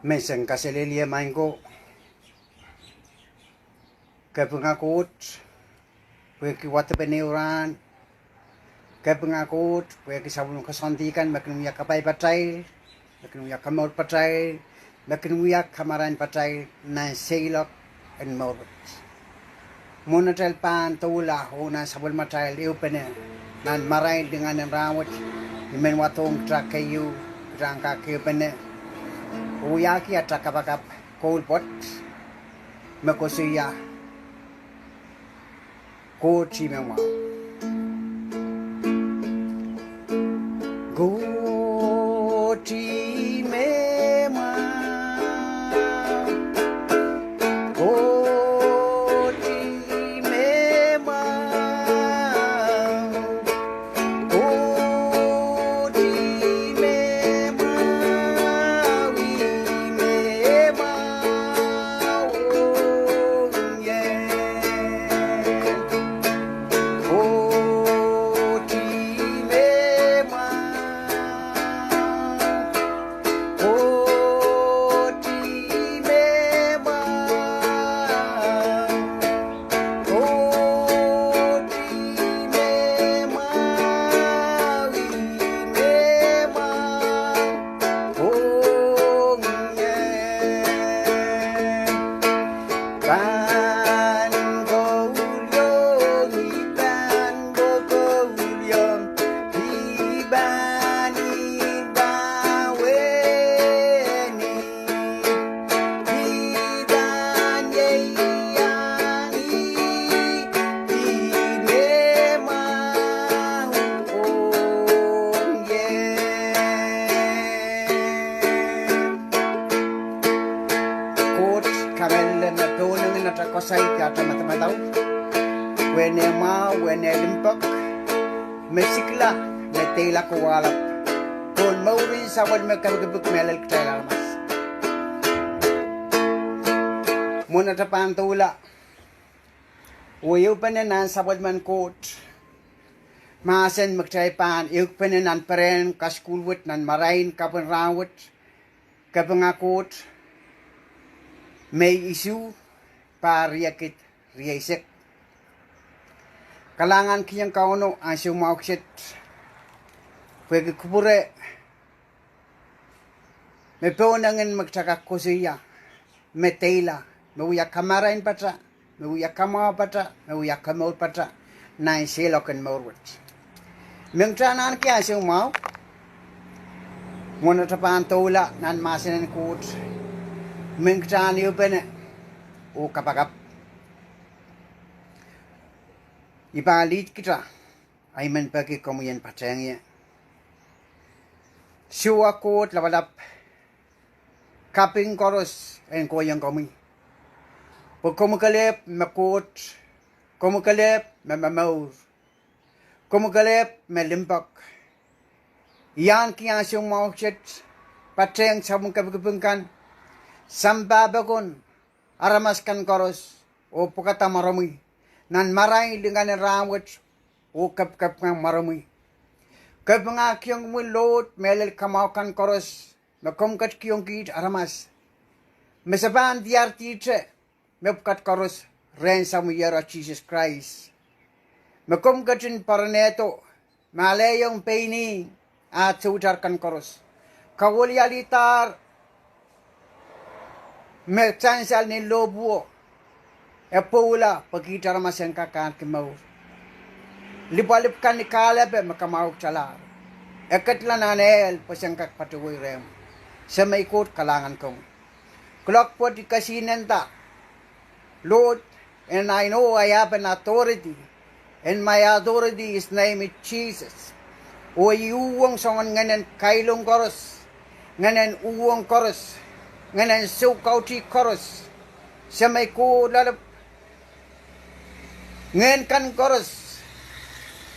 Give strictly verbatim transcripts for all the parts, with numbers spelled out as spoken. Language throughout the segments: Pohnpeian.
Menseng kaselehlie maing ko. Kapinga Koht pwehki wadepen ehu rahn. Kapinga Koht pwehki sapwellime koasoandi kan me kin wia kapai patail, me kin wia komour patail, me kin wia kamarain patail nan seiloak en mour wet. Mwohn atail pahn doula oh nan sapwellimatail ehupene nan marain lingan en rahn wet, I men wadohng kita keieu, kita en kak ehupene oh wiahki ata kapakap koul pwoat me koasoia: Koht ih me mwahu. Koht ih me mwahu. Koht ih me mwahu. Koht ih me mwahu, ih me mwahu, oh, ie. Koht ih me mwahu. Koht ih me mwahu. Koht ih me mwahu, ih me mwahu, oh, ie. Pahn kouliong, I pahn kouliong, I pahn, I pahn wehni. I pahn ieiang ih, ih me mwahu, oh, ie. Koht kamehlele me pohnengin ata koasoi, ata madamadau, wehn eh mwahu, wehn eh limpoak, me sikla, me deila kowahlap pohn mourin sapwellime kepikipik mehlel kitail aramas. Mwohn ata pahn doula oh ehupene nan sapwellimen Koht, mahsen me kitail pahn ehukipene nan perehn kasukuhl wet nan marain kapw en rahn wet, Kapinga Koht, Mei isuh, pahr riekid rieisek. Kalahngan kihong Kauno ansou mwahu kiset pwehki kupwure me pohnengin me kitail kak koasoia, me deila, me wia kamarain pata, me wia kamwahu pata, me wia komour pata nan seiloak en mour wet. Mengkitail ahneki ansou mwahu, mwohn ata pahn doula nan mahsen en Koht, mengkitail ehupene oh kapakap, I pahn lead kita, I men peki komwi en patehng ie. Siohwa Koht Lapalap, kaping koaros en kohiong komwi, pwe komwi kelehpw me Koht, komwi kelehpw me momour, komwi kelehpw me limpoak. I ahneki ansou mwahu kiset patehng sapwellime kepikipik kan, sampah pokon aramas kan koaros, oh pwukada mwaromwi nan marain lingan en rahn wet, oh kepikepik kan mwaromwi. Kapinga kihong komwi Lord mehlel kamwahu kan koaros me komw ketikihong kiht aramas, me se pahn diar dihte mepwukat koaros rehn Samwiehla Sises Krais, me komw ketin poaronehdo me alehiong pein ih ah soutar kan koaros, kawilialidahr me sansal ni lohpwuo, e pwoula pwe kiht aramas en kak ahneki mour. Lipwalipw kan ni kahlepe me kamwahukitalahr, e ketila nan ehl pwe sen kak patohwei rehmw. Semei Koht, kalahngan komwi. Kuloak pwoat I kesihnenda, Lord, and I know I have an authority, and my authority is name is Jesus. Oh I uhwong soangen ngehnen kailong koaros, ngehnen uhwong koaros, ngehnen soukautih koaros. Semei Koht Lapalap, ngehn kan koaros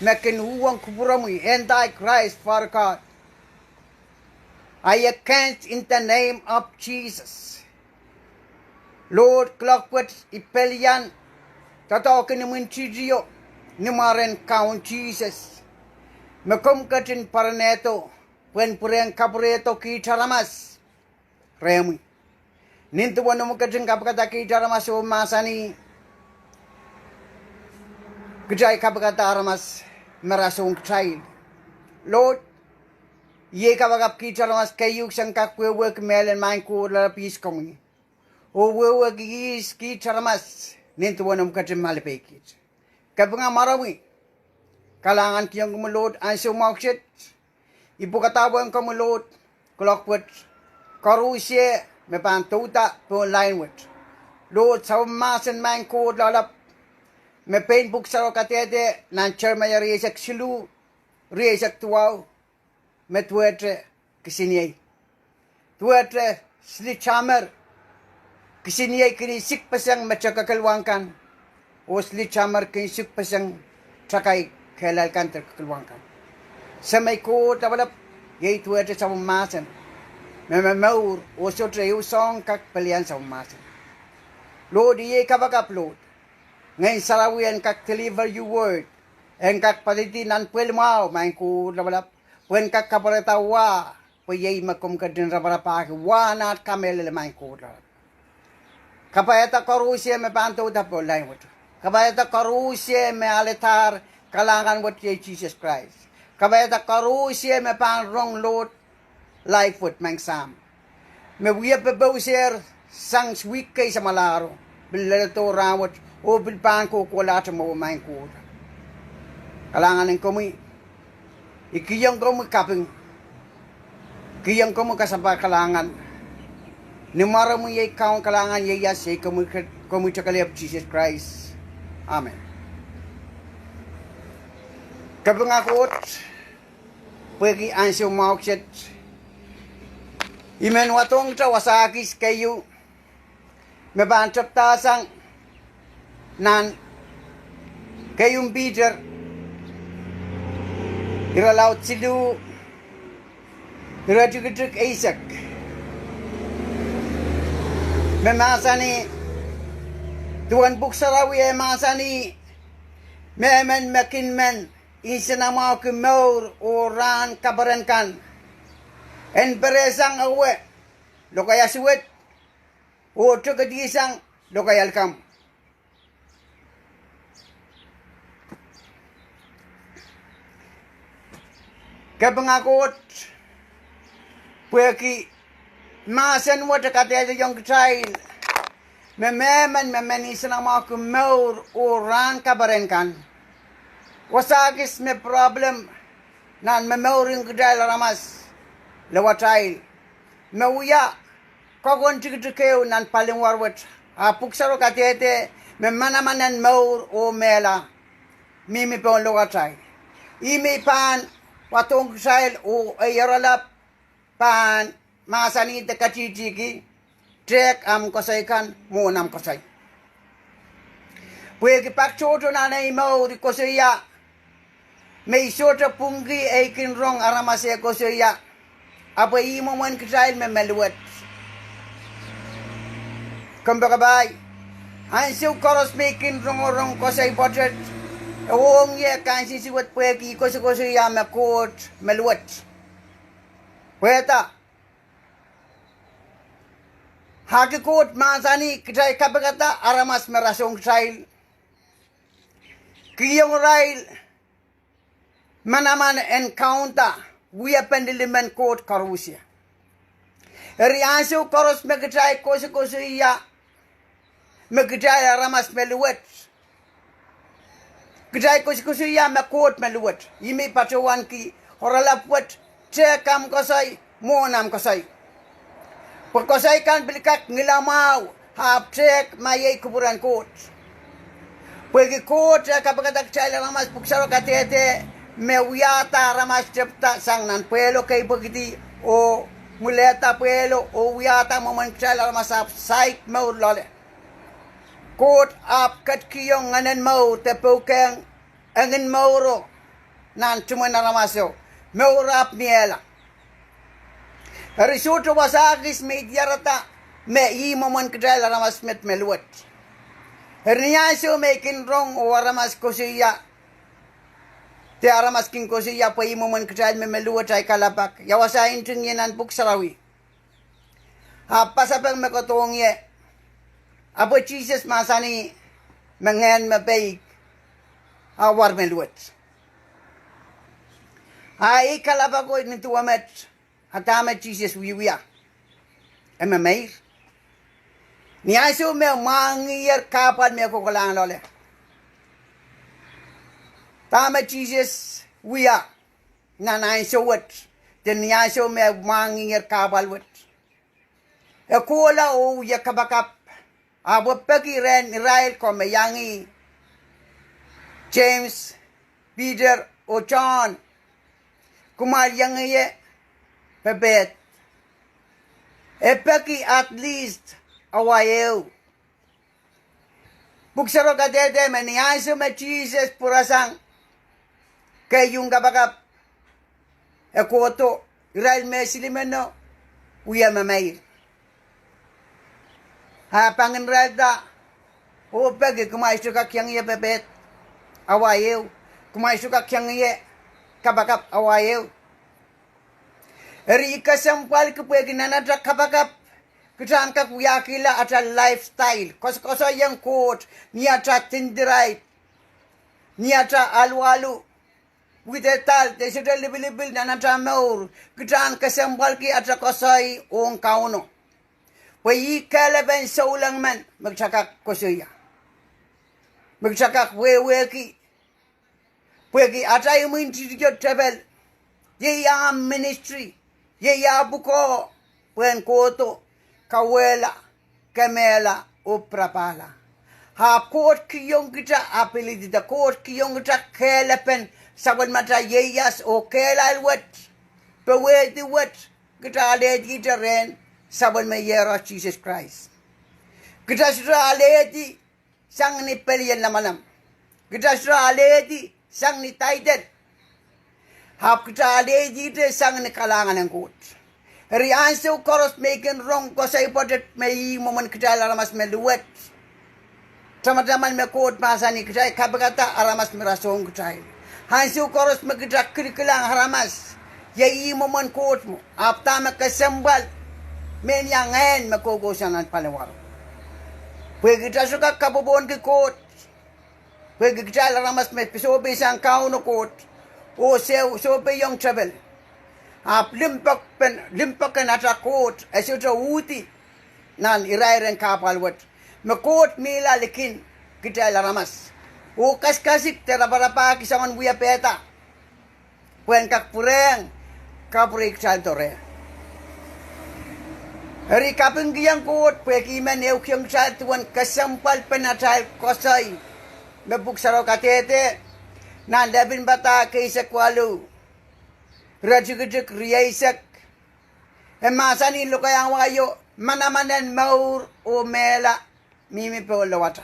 me kin uhwong kupwuromwi, Antichrist, Father God, I against in the name of Jesus. Lord, kuloak pwoat I pelian doadoahk en imwintihtio ni mwaren Kaun Sises, me komw ketin poaronehdo pwehn pwurehng kapwurehdo kiht aramas rehmwi. Nin duwen omw ketin kapikada kiht aramas oh mahsanih, kitail kapikada aramas me rasehng kitail. Lord, iei kapakap kiht aramas keieu sang kak wehwehki mehlel, Maing Koht Lapalap, ihs komwi, oh wehwehki ihs kiht aramas nin duwen omw ketin malipei kiht. Kapinga mwaromwi, kalahngan kihong komwi Lord ansou mwahu kiset. I pwukadahng komwi Lord kuloak wet, koaruhsie me pahn douda pohn lain wet, Lord, sapwellime mahsen, Maing Koht Lapalap, me pein Pwuhk Sarawi kadehde nan Seremaia rieisek siluh, rieisek duwau, me duwehte kisiniei, duwehte sledgehammer, kisiniei kin sikpeseng mete kekeluwang kan, oh sledgehammer kin sikpeseng takai kehlail kan de kekeluwang kan. Semei Koht Lapalap, iei duwehte sapwellime mahsen me momour oh sohte ehu soahng kak pelian sapwellime mahsen. Lord, iei kapakap Lord, Ngehn Sarawi en kak deliver your word, en kak poadidi nan pwehl mwahu, Maing Koht Lapalap, pwe en kak kapwarehda wa, pwe iei me komw ketin raparapahki wa nan aht kamehlele, Maing Koht Lapalap. Kapaiada koaruhsie me pahn douda pohn lain wet. Kapaiada koaruhsie me aledahr kalahngan wet, iei Sises Krais. Kapaiada koaruhsie me pahn rong Lord live wet, Maing Sahm, me wia pepeusehr sang wihk kei samwalahro, pil leledo rahnwet oh pil pahn kohkohlahte mwowe, Maing Koht. Kalahngan en komwi. I kihong komwi kaping, kihong komwi kasapahl kalahngan. Ni mwaromwi iei kaun kalahngan, ieias iei komwi, komwi Tekelehpw Sises Krais. Amen. Kapinga Koht, pwehki ansou mwahu kiset, I men wadohngete wasa kis keieu me pahn tepdasang nan Keieun Piter, irelaud siluh, iretikitik eisek, me mahsanih, duwen Pwuhk Sarawi e mahsanih, mehmen me kin men nsenamwahuki mour oh rahn kaperen kan, en perehsang ewe lokaia suwed oh tikitisang lokaia likamw. Kapinga Koht, pwehki mahsen wet kadehdehiong kitail me mehmen me men nsenamwahuki mour oh rahn kaperen kan. Wasa kis me problem nan momourin kitail aramas lewatail, me wia kokon tikitik ehu nan paliwar wet, a Pwuhk Sarawi kadehde me manaman en mour oh mehla mihmi pohn lewatail. Ihme I pahn wadohng kitail oh ei oaralap pahn mahsanih de katihtihki, tehk ahmw koasoi kan, mwohn ahmw koasoi. Pwehki pak tohto nan ei mour I koasoia me I sohte pwungki ei kin rong aramas eh koasoia, ahpw ih mwomwen kitail me meluwet. Kompoakepahi, ansou koaros me I kin rongorong koasoi pwoatet, e ong ie kansensuwed pwehki I koasokoasoia me Koht meluwet. Pwehda, ahki Koht mahsanih kitail kapikada aramas me rasehng kitail. Kihong irail manaman en kaunda wiepen lilimen Koht koaruhsie. Eri ansou koaros me kitail koasokoasoia me kitail aramas meluwet, kitail koasokoasoia me Koht meluwet, ihme I patohwanki oaralap wet, tehk ahmw koasoi, mwohn ahmw koasoi. Pwe koasoi kan pil kak ngilamwahu, ahpw tehk ma iei kupwuren Koht. Pwehki Koht e kapikada kitail aramas, Pwuhk Sarawi kadehde me wiahda aramas tepda sang nan pwehlo keipwekidi oh mwilehda pwehlo oh wiahda mwomwen kitail aramas ahpw saik mour loale. Koht ahpw ketikihong Ngehnen Mour de poukehng engin mouro nan tumwen aramaso, mour ahpw miehla. Eri sohte wasa kis me I diarada me ih mwomwen kitail aramas met meluwet. Eri ni ansou me I kin rong oh aramas koasoia, de aramas kin koasoia pwe ih mwomwen kitail me meluwet, ahi kalelapak, ia wasa I ntingihie nan Pwuhk Sarawi? A pasapeng me kohdohng ie, ahpw Sises mahsanih me ngehn me peik a war me luwet. A ei kalapw ako nin duwe met, a dahme Sises wiewia? E memeir. Ni ansou me mwahngih kahpwal me e kokolahng loale, dahme Sises wia nan ansou wet, de ni ansou me mwahngih kahpwal wet? E kohla oh wie kapakap, ahpw e peki rehn irail ko me iang ih, James, Peter oh John, Kumwail iang ie pepehd. E peki at least awa ehu. Pwuhk Sarawi kadehde me ni ansou me Sises pwurasang keieu kapakap, e kohdo, irail me silimeno wie memeir. A pangin irail da, oh peki, Kumwail sohte kak iang ie pepehd awa ehu? Kumwail sohte kak iang ie kapakap awa ehu? Eri kesempwalki pwehki nan ata kapakap, kitail en kak wiahkihla ata lifestyle, koasoakoasoaiong Koht ni ata dindirail, ni ata alualu, widehdal de sohte lipilipil nan ata mour. Kitail en kesempwalki ata koasoi ong Kauno, pwe ih kehlepen souleng men me kitail kak koasoia, me kitail kak wehwehki. Pwehki ata imwintihtio tepel, iei ah ministry, iei ah pwukoa, pwehn kohdo, kauwehla, kemehla oh pirapahla. Ahpw Koht kihong kita ability, de Koht kihong kita kehlepen sapwellimatail ieias oh kehlail wet, powehdi wet, kitail alehdihte rehn sapwellime iehros Sises Krais. Kitail sohte alehdi sang ni pelien lamalam. Kitail sohte alehdi sang ni title. Ahpw kitail alehdihte sang ni kalahngan en Koht. Eri ansou koaros me I kin rong koasoi pwoatet me ih mwomwen kitail aramas me luwet, tamataman me Koht mahsanih kitail kapikada aramas me rasehng kitail. Ansou koaros me kitail kilkilang aramas, iei ih mwomwen Koht mwo, ahpw dahme kesempwal me ni ah ngehn me koukousoan nan paliwaro? Pwehki kitail sohte kak kapwopwohnki Koht, pwehki kitail aramas me sohpeisang Kauno Koht oh soh-, sohpeiong tepel. Ahpw limpoak pen, limpoak en ata Koht e sohte uhdi nan irairen kahpwal wet, me Koht mihla likin kitail aramas oh kasikasik de raparapahki soangen wiepehda, pwehn kak pwurehng kapwurei kitaildo reh. Eri kapingkihong Koht pwehki I men ehukihong kitail duwen kesempwalpen atail koasoi me Pwuhk Sarawi kadehde nan Lepin Padahk eisek waluh, iretikitik rieisek. E mahsanih lokaiahn wai o, manaman en mour oh mehla mihmi pohn lowata.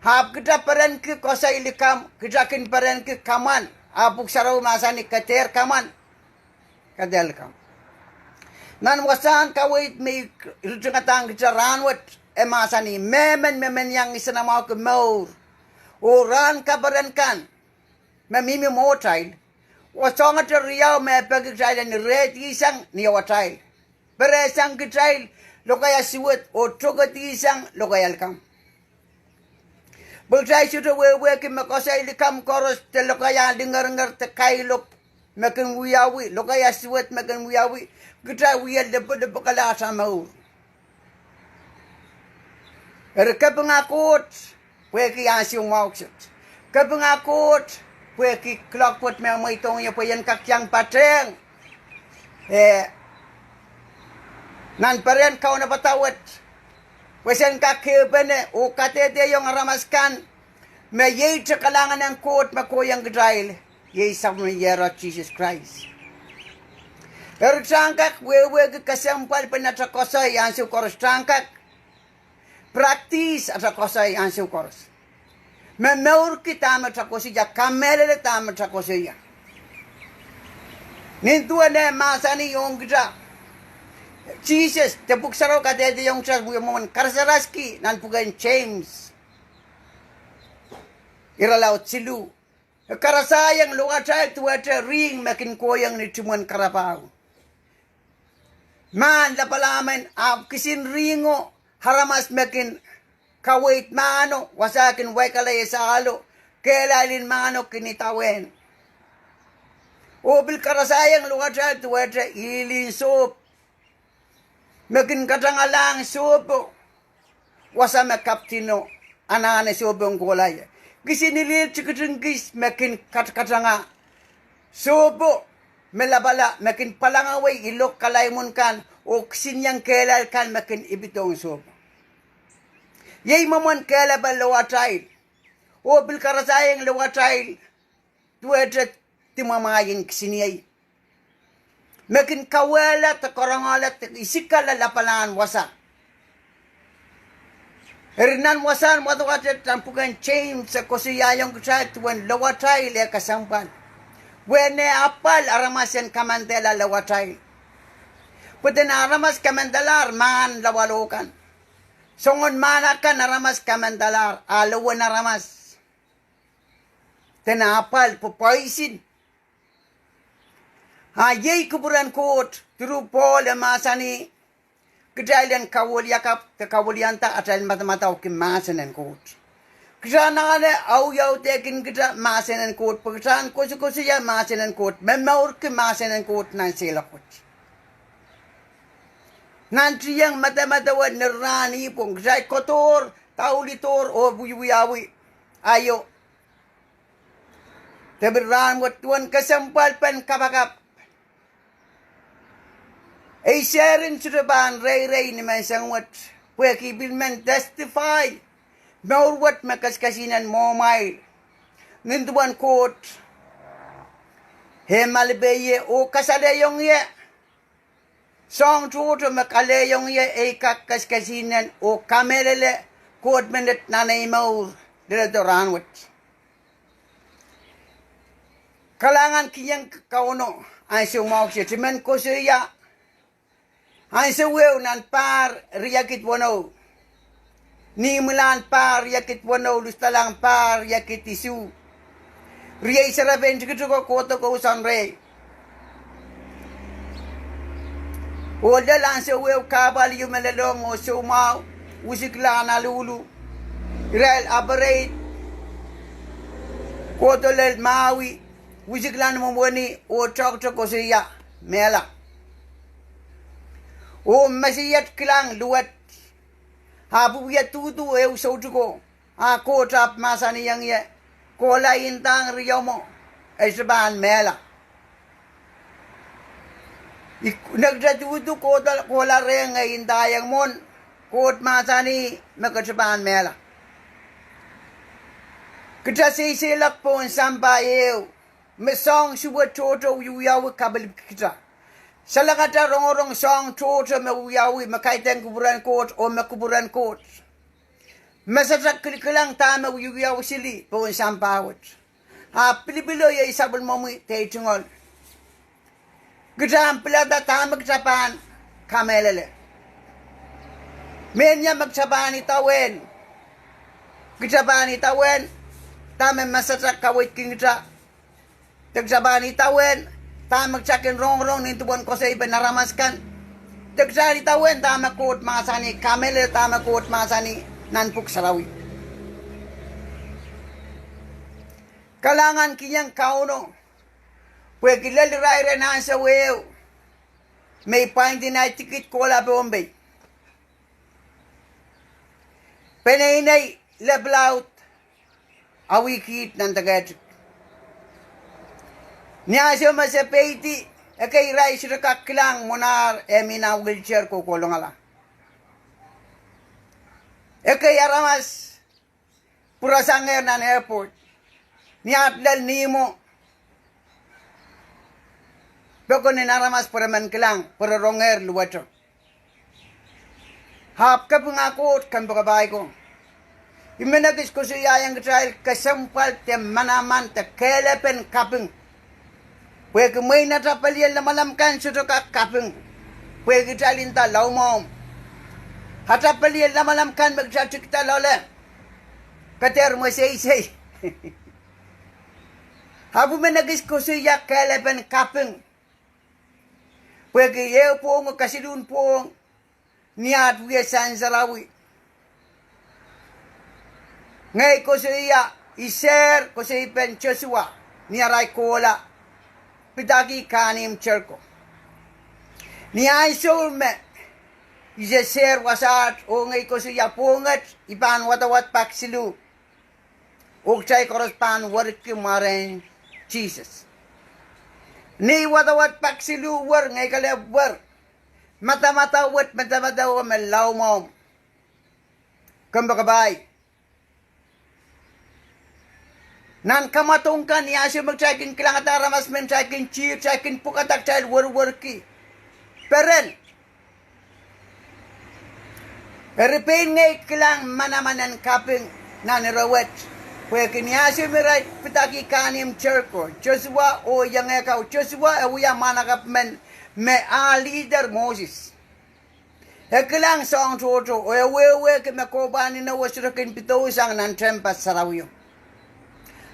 Ahpw kitail perenki koasoi likamw, kitail kin perenki kamwan. Ahpw Pwuhk Sarawi mahsanih ke dehr kamwan, ke dehr likamw. Nan wasahn kaweid me I ritingadahng kitail rahnwet, e mahsanih mehmen me men iang nsenamwahuki mour oh rahn kaperen kan me mihmi mwohtail, oh soangete riau me e peki kitail en irehdihsang ni awatail, perehsang kitail lokaia suwed oh tokedihsang lokaia likamw. Pwe kitail sohte wehwehki me koasoi likamw koaros de lokaia lingeringer de kailok me kin wiawi, lokaia suwed me kin wiawi, kitail wie lipwelipwekala ata mour. Eri kapinga Koht pwehki ansou mwahu kiset. Kapinga Koht pwehki kuloak wet me e mweidohng ie pwe I en kak iang patehng, eh, nan perehn kaunopada wet, pwe sen kak kehpene oh kadehdehiong aramas kan me ieite kalahngan en Koht me kohiong kitail, iei Sapwellime Iehros Sises Krais. Eri kitail en kak wehwehki kesempwalpen ata koasoi ansou koaros, kitail en kak practice ata koasoi ansou koaros, me mourki dahme kitail koasoia, kamehlele dahme kitail koasoia. Nin duwen e mahsanih ong kitail, Sises, de Pwuhk Sarawi kadehdehiong kitail, mwomwen karasaraski nan pwuken James, irelaud siluh, e karasaiong lowatail duwehte rihng me kin kohiong ni tumwen karapahu. mahn lapalahn men, ahpw kisin ringo aramas me kin kaweid mahno, wasa kin waikala iasalo, kehlail en mahno kin idawehn. Oh pil karasahiong lowatail duwehte ilin sohp me kin katangalahng sohpo, wasa me kaptino anahne sohpo kohla ie. Kisin ilil tikitik kis me kin katkatanga sohpo me lapala, me kin pwalangawei ilok kalaimwun kan, oh kisin iang kehlail kan me kin ipidohng sohpo. Iei mwomwen kehlepen lowatail. Oh pil karasahiong lowatail duwehte dimwamwaien kisiniei me kin kawehla de karongohla de isikala lapalahn wasa. Eri nan wasahn wadawad nan pwuken James e koasoiahiong kitail duwen lowatail e kesempwal. Wehwehn apwal aramas en kamandehla lowatail. Pwe dene aramas kamandalahr mahn lawalo kan. Soangen mahn akan aramas kamandalahr, a lowen aramas dene apwal pwe pwaisin. A iei kupwuren Koht, through Pohl e mahsanih, kitail en kawiliakapw de kawilianda atail madamadauki mahsen en Koht. Kitail anahne audaudkin kitail mahsen en Koht, pwe kitail en koasokoasoia mahsen en Koht, momourki mahsen en Koht nan seiloak wet. Nantihong medemedewe ni rahn ipwong, kitail kodohr, daulihdohr oh wiewiawi aio. De pil rahn wet duwen kesempwalpen kapakap, ei seri sohte pahn reirei ni menseng wet, pwehki I pil men testify mour wet me kesikesihnen mwohmwail nin duwen Koht. E malipe ie oh kasalehiong ie soahng tohto me kalehiong ie ei kak kesikesihnen oh kamehlele Koht menet nan ei mour leledo rahn wet. Kalahngan kihong Kauno ansou mwahu kiset. I men koasoia ansou ehu nan pahr riekid weneu, ni imwilahn pahr riekid weneu, lusadalahng pahr riekid isuh, riei serepein tikitiko kohdo kousoan rehi. Oh lel ansou ehu kahpwal ieu me lelohng oh soumwahu, wisikla en aluhlu, irail operate kohdo lel Maui, wisikla ni mwomweni, oh toahkte koasoia mehla. Oh meseiet kilang luwet, ahpw wia duhduh ehu soutuko, a Koht ahpw mahsanihong ie, kohla indahng riomwo, e sohte pahn mehla. I nekita duhduh kohla, kohla reh ngehi indaiong mwohn, Koht mahsanih me ke sohte pahn mehla. Kita seiseiloak pohn sampah ehu me soahng suwed tohto wiewiawi kapilipki kita. Salengata rongorong soahng tohto me wiawi me kaidehn kupwuren Koht oh me kupwuren Koht. Me sehse kilikilang dahme wiewiawi sili pohn sampah wet. Ahpw pilipilo iei sapwellimomwi de ei tungoal. Kita ahpw pilada dahme kita pahn kamehlele. Mehnia me kita pahn idawehn. Kita pahn idawehn dahme mesatail kaweidkin kita. De kita pahn idawehn dahme kita kin rongorong nin duwen koasoi pen aramas kan. De kita idawehn dahme Koht mahsanih, kamehlele dahme Koht mahsanih nan Pwuhk Sarawi. Kalahngan kihong Kauno pwehki lel irair en ansou ehu me I pwaindi naineki kohla Pohnpei. Peneinei lepwul laud awih kiht nan deke etik. Ni ansou me se peidi, ekei irail sohte kak kilang mwohn ar eh mih nan wheelchair kohkohlongala. Ekei aramas pwurasangehr nan airport. Ni aht lel nihmwo, pokon en aramas pwe re men kilang pwe re rongehr luweto. Ahpw kapinga Koht, kompoakepahi ko. I men ekis koasoiaiong kitail kesempwal de manaman de kehlepen kaping. Pwehki mwein ata pelien lamalam kan sohte kak kaping pwehki kitail inda laumwahu. Ata pelien lamalam kan me kita tikida loale, ke dehr mweseisei. Ahpw I men ekis koasoia kehlepen kaping. Pwehki ehu pwohngo, kesiluhn pwohng, ni aht wia sansarawi, ngehi koasoia, I sehr koasoipen Sosua ni arail kohla pidaki kahnimw Seriko. Ni ansou me I seser wasaht oh ngehi koasoia pwohnget, I pahn wadawad pak siluh, oh kitail koaros pahn werki mwaren Sises. Ni wadawad pak siluh wer, ngehi kelehpw wer, madamadau wet, madamadau me lao mwahu. Kompoakepahi. Nan kamwadong kan, ni ansou me kitail kin kilangada aramas men, kitail kin tihr, kitail kin pwukada, kitail werwerki peren. Eri pein ngehi kilang manaman en kaping nan ire wet. Pwehki ni ansou me irail pidaki kahnimw Seriko, Sosua oh iengehkau, Sosua e wia mwahnakapw men me ah leader Moses. E kilang soahng tohto oh e wehwehki me kohpwahn inowo sohte kin pidohu sang nan tehnpas sarawio.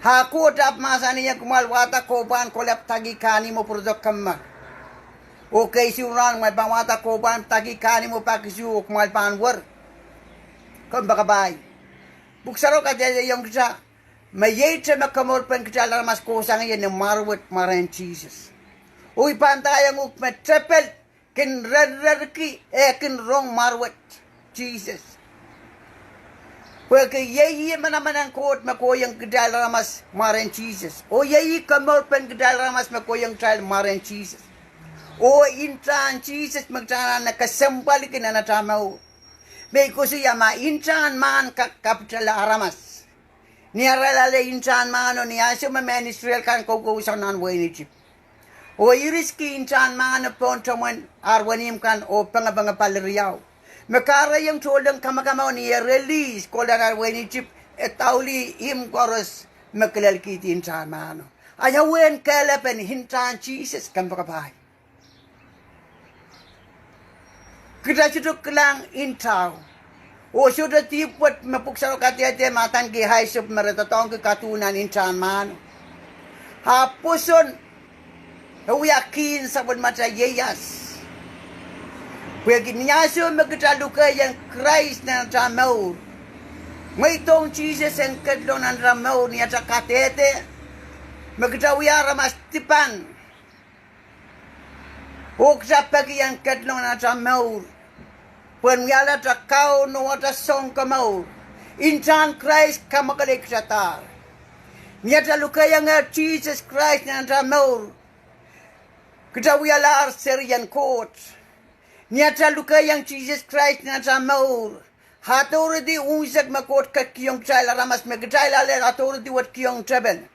A Koht ahpw mahsanihong, kumwail wahda kohpwahn kohla pidaki kahnimw oh pwurodo kemwa. Oh keisuh rahn kumwail pahn wahda kohpwahn pidaki kahnimw oh pak isuh oh kumwail pahn wer. Kompoakepahi. Pwuhk Sarawio kadehdehiong kita me ieite me komourpen kitail aramas kohsang ie ni mwahr wet, mwaren Sises. Oh I pahn ndaiong uhk me tepel kin rerrerki, e kin rong mwahr wet, Sises. Pwehki iei ih manaman en Koht me kohieng kitail aramas mwaren Sises. Oh iei ih komourpen kitail aramas me kohieng kitail mwaren Sises. Oh ntahn Sises me kitail anahne kesempwalki nan atail mour. Me I koasoia ma ntahn mahn kak kapitala aramas. Ni arail ale ntahn mahno, ni ansou me mehn Israel kan koukousang nan wehin Isip, oh iriski ntahn mahno pohn tomwen ar wenihmw kan oh pengepenge pali riau. Me kahrehiong tohnleng kamakamao, ni e release kohla nan wehin Isip, e daulih ihmw koaros me kilelkihdi ntahn mahno. A ia uwen kehlepen ntahn Sises, kompoakepahi? Kita sohte kilang ntao. Oh sohte dihp wet me Pwuhk Sarawio kadehde me adaneki Aisop me re doadoahngki kaduhn nan ntahn mahno. A pwoson e wia kihn sapwellimatail ieias. Pwehki ni ansou me kita lukehiong Krais nan atail mour, mweidohng Sises en ketlong nan atail mour, ni atail kadehde me kita wia aramas dipan, oh kita peki en ketlong nan atail mour pwehn wiahla atail Kaun oh atail Sounkomour, ntahn Krais kamwakelei kitadahr. Ni atail lukehiong Sises Krais nan atail mour, kita wialahr serien Koht. Ni atail lukehiong Sises Krais nan atail mour, authority unsek me Koht ketikihong kitail aramas, me kitail ale authority wet kihong tepel,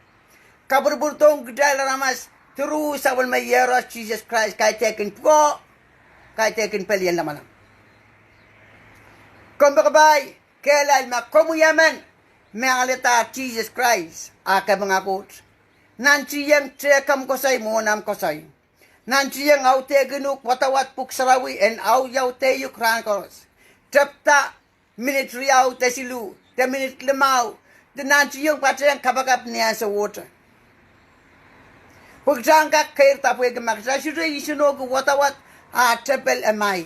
kapwurpwurdohng kitail aramas through sapwellime iehros Sises Krais, kaidehkin pwukoa, kaidehkin pelien lamalam. Kompoakepahi, kehlail ma komwi emen me alehda Sises Krais, a kapinga Koht, nantihong tehk omw koasoi, mwohn omw koasoi. Nantihong audehkin uhk wadawad Pwuhk Sarawi en audaudehuk rahn koaros. Tepda minit riau de siluh, de minit limau, de nantihong patehng kapakap ni ansowohte. Pwe kitail en kak keirda pwehki ma kitail sohte nsenohki wadawad, a tepel e mai.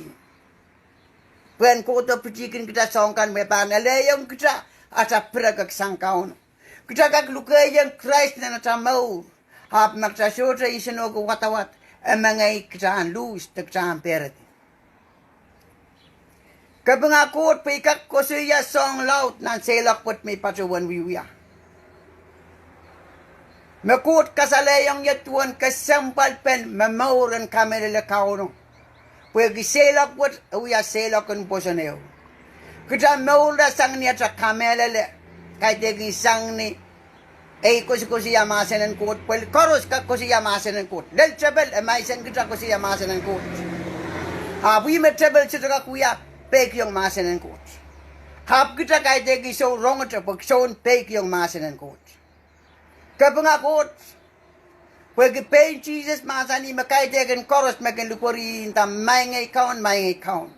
Pwehn kohdo pitihkin kita soahng kan me pahn elehiong kita atail pirekek sang Kauno. Kita kak lukehiong Krais nan atail mour, ahpw ma kita sohte nsenohki wadawad, e mengei kita en lose de kita en peredi. Kapinga Koht pwe I kak koasoia soahng laud nan seiloak wet me I patohwan wiewia. Me Koht kasalehiong ie duwen kesempwalpen me mour en kamehlele Kauno. Pwehki seiloak wet e wia seiloak en pwoson ehu. Kita mourda sang ni atail kamehlele, kaidehkin sang ni ei koasokoasoia mahsen en Koht, pwe koaros kak koasoia mahsen en Koht. Lel tepel e maisen kita koasoia mahsen en Koht. Ahpw ih me tepel sohte kak wia peikiong mahsen en Koht. Ahpw kita kaidehkin sou rongete pwe soun peikiong mahsen en Koht. Kapinga Koht, pwehki pein Sises mahsanih me kaidehkin koaros me kin likwerih nda, Maing ei Kaun, Maing ei Kaun,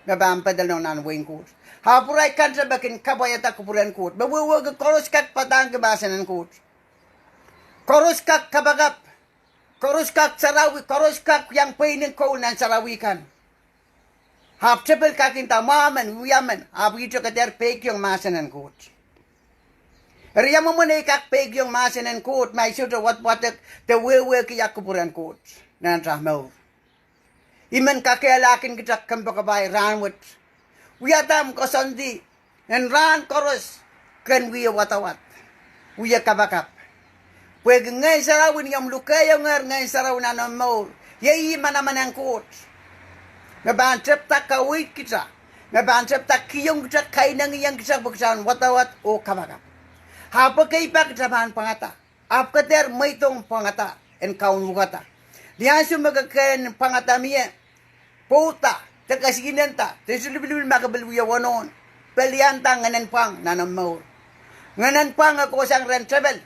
me pahn pedolong nan wehin Koht. Ahpw irail kante me kin kapwaiada kupwuren Koht, me wehwehki koaros kak padahngki mahsen en Koht. Koaros kak kapakap. Koaros kak sarawi, koaros kak iang pweinen koul nan sarawi kan. Ahpw tepil kak inda mwahmen, wiahmen, ahpw ihte ke dehr peikiong mahsen en Koht. Eri ia mwomwen ei kak peikiong mahsen en Koht ma I sohte wadwadek de wehwehki ia kupwuren Koht nan atail mour? I men kakehlakihong kitail kompoakepahi rahnwet. Wiahda ahmw koasoandi en rahn koaros, ken wia wadawad, wia kapakap. Pwehki Ngehn Sarawi, ni omw lukeiongehr Ngehn Sarawi nan omw mour, iei ih manaman en Koht me pahn tepda kaweid kitail, me pahn tepda kihong kitail, kainengieng kitail pwe kitail en wadawad oh kapakap. Ahpw ekei pak kitail pahn pwangada. Ahpw ke dehr mweidohng pwangada en kaunopda. Ni ansou me ke kehn pwangada mie, pwouda, de kesihnenda, de sohte lipilipil ma ke pil wia wonohn, pelianda ngehnen pwang nan omw mour. Ngehnen pwang e kohsang rehn tepel,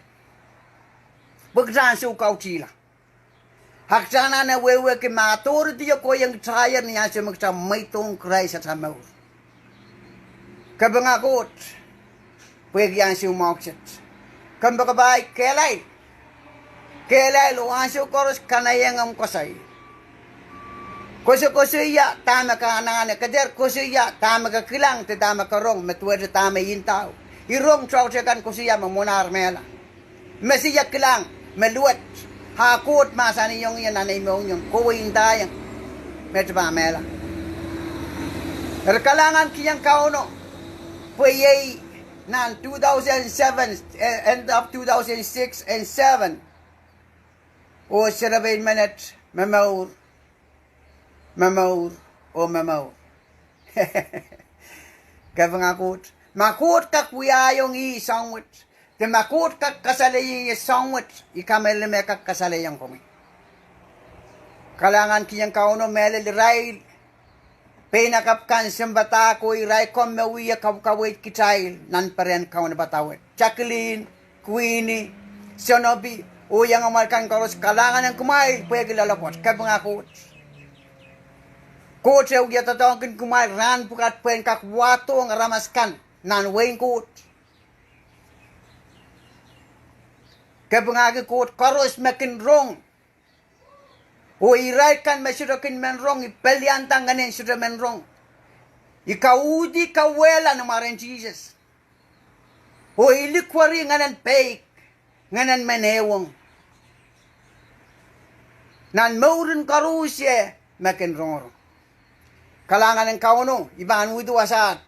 pwe kitail en soukautihla. A kitail anahne wehwehki ma authority e kohieng kitail ni ansou me kitail mweidohng Krais atail mour. Kapinga Koht pwehki ansou mwahu kiset. Kompoakepahi kehlail, kehlail oh ansou koaros kanaieng omw koasoi. Koasokoasoia dahme ke anahne, ke dehr koasoia dahme ke kilang de dahme ke rong me duwehte dahme I ndao. I rong toahkte kan koasoia me mwohn ar mehla. Me se ia kilang me luwet, a Koht mahsanihong ie nan ei mohngiong, kowe ndaiong me te pahn mehla. Eri kalahngan kihong Kauno, pwe iei nan two thousand seven, eh, end of two thousand six and seven, oh serepein menet momour, momour, oh momour. Kapinga Koht, ma Koht kak wiahiong ih soahng wet, de ma Koht kak kasalehiong ie soahng wet, I kamehlele me e kak kasalehiong komwi. Kalahngan kihong Kauno, mehlel irail peinakapw kan, sounpadahk oh irail komw me wie kaukaweid kitail nan perehn kaunopada wet. Jacqueline, Queenie, Sonobi, oh iengomwail kan koaros, kalahngan en kumwail pwehki loalopwoat. Kapinga Koht. Koht e wie doadoahngkin kumwail rahn pwukat pwehn kak wahdohng aramas kan nan wehin Koht. Kapingahki Koht koaros me kin rong, oh irail kan me sohte kin men rong, I pelianda ngehnen sohte men rong. I kauhdi kauwehla ni mwaren Sises. Oh I likweri ngehnen peik, ngehnen men ehuong nan mouren koaros me kin rongorong. Kalahngan en Kauno, I pahn uhdi wasaht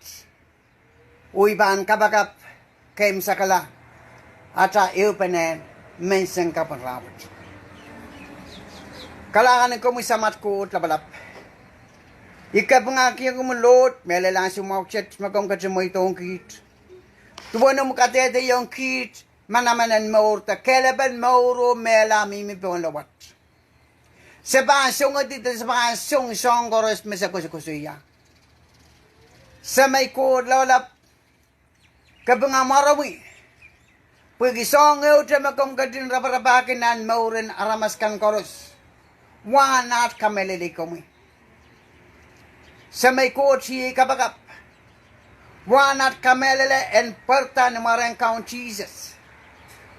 oh I pahn kapakap keimwsakala atail ehupene menseng kapw en rahnwet. Kalahngan en komwi Samat Koht Lapalap. I kapingahkiong komwi Lord, mehlel ansou mwahu kiset me komw ketin mweidohng kiht. Duwen omw kadehdehiong kiht manaman en mour de kehlepen mour oh mehla mihmi pohn loalopwoat. Se pahn songedi de se pahn song soahng koaros me se koasokoasoia. Semei Koht Lapalap, kapinga mwaromwi pwehki soahng ehute me komw ketin raparapahki nan mouren aramas kan koaros. Wahn aht kamehlele komwi. Semei Koht, iei kapakap, wahn aht kamehlele en pwarada ni mwaren Kaun Sises.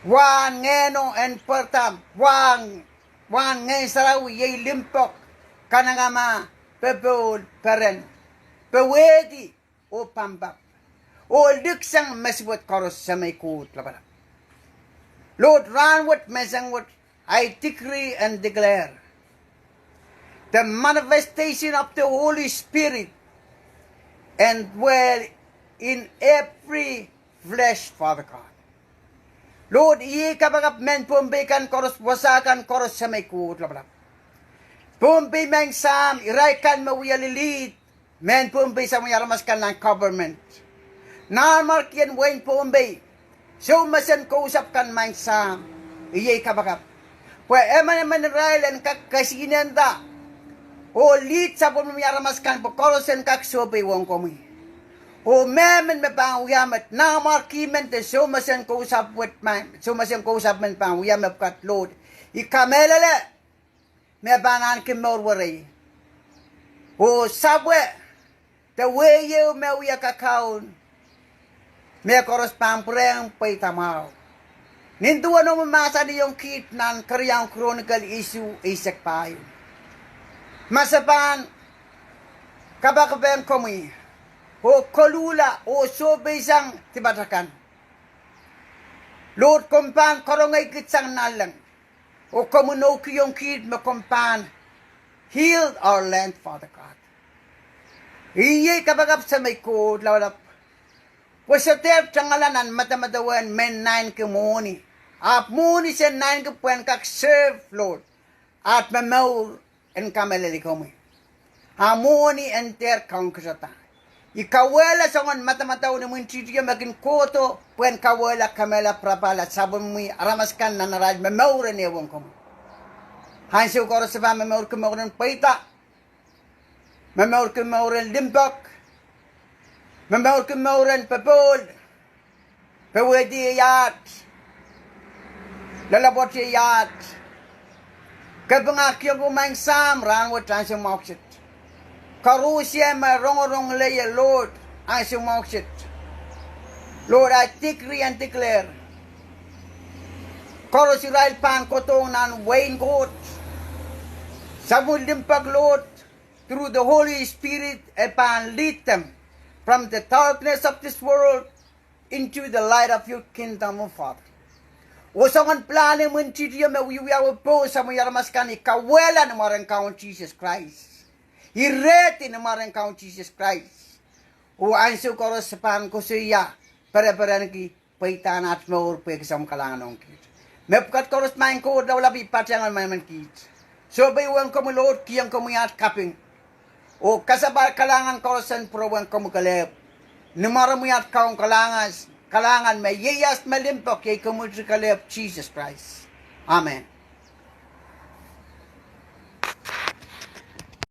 Wahn Ngehno en pwarada, wahn, wahn Ngehn Sarawi, iei limpoak, kanengamah, popohl, peren, powehdi, oh pampap, oh liksang me suwed koaros, Semei Koht Lapalap. Lord, rahnwet menseng wet, I decree and declare the manifestation of the Holy Spirit and dwell in every flesh, Father God. Lord, iei kapakap mehn Pohnpei kan koaros, wasa kan koaros, Semei Koht Lapalap. Pohnpei Maing Sahm, irail kan me wia lilihd mehn Pohnpei, samwei aramas kan nan government, nanmwarkien wehin Pohnpei, soumesen kousapw kan Maing Sahm, iei kapakap pwe emenemen irail en kak kesihnenda oh lihd sapwellimomwi aramas kan pwe koaros en kak sohpeiong komwi. Oh mehmen me pahn wia met, nanmwarki men de soumesen kousapw wet, soumesen kousapw men pahn wia mepwukat, Lord, I kamehlele me pahn ahneki mour werei oh sapwe de wehi ehu me wia kakaun, me koaros pahn pwurehng pweida mwahu. Nin duwen omwi mahsanihong kiht nan keriaun Chronicle isuh eisek pahieu, ma se pahn kapakap ong komwi oh koluhla oh sohpeisang dipat akan, Lord, komw pahn karonge kit sang nanleng, oh komwi noukihong kiht me komw pahn heal our land, Father God. Iei kapakap Semei Koht Lapalap, pwe se dehr tangala nan madamadau en mehn naineki mwohni, ahpw mwohni se naineki pwehn kak serve, Lord, aht momour en kamehlele komwi. A mwohni en dehr kaun kitada. I kauwehla soangen madamadau en imwintihtio me kin kohdo pwehn kauwehla, kamehlele, pirapahla sapwellimomwi aramas akan nan arail momour en ehuong komwi. Ansou koaros se pahn momourki mour en pweida, momourki mour en limpoak, momourki mour en popohl, powehdi ei aht, loalopwoat ei aht. Kapingahkiong komwi Maing Sahm rahnwet ansou mwahu kiset. Koaros me rongorong leie, Lord, ansou mwahu kiset, Lord, I decree and declare, koaros irail pahn kohdohng nan wehin Koht, sapwellime limpoak, Lord, through the Holy Spirit, e pahn lead them from the darkness of this world into the light of your kingdom, O Father. Oh soangen pilahn en imwintihtio me wiewiawi pohn samwi aramas akan, I kauwehla ni mwaren Kaun Sises Krais. I rehdi ni mwaren Kaun Sises Krais. Oh ansou koaros se pahn koasoia, pereperenki pweidahn aht mour pwehki soangen kalahngan ong kiht. Mepwukat koaros Maing Koht Lapalap, I patohwan manaman kiht. Sohpei ong komwi, Lord, kihong komwi aht kaping oh kasapahl kalahngan koaros en pwurehng komwi kelehpw. Ni mwaromwi aht Kaun kalahngan, kalahngan me ieias me limpoak iei komwiti kelehpw Sises Krais. Amen.